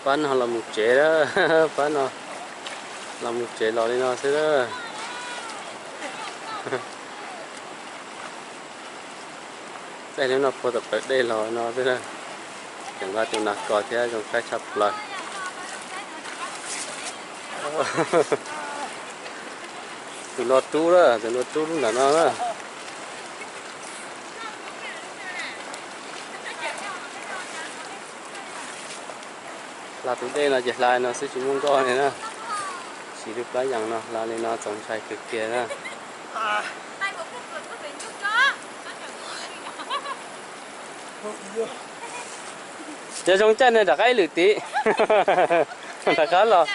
Pab no los mus tsev lawm, pab no los mus tsev los li no xwb lawm. Txaij hnub no puag tom plawv dej los no xwb na. Tseem nqa tus nas kos thiab zoo saib tshaj plaws. Tus no rub na, tus no rub lub ntawm no na. Hla tus dej no ces hla no xwb tsis muaj nkoj li na. Siv lub plab yees no hla li no txaus ntshai kawg kiag na. Yog zoo caij ne rov qab ib lwm tid. Rov qab los.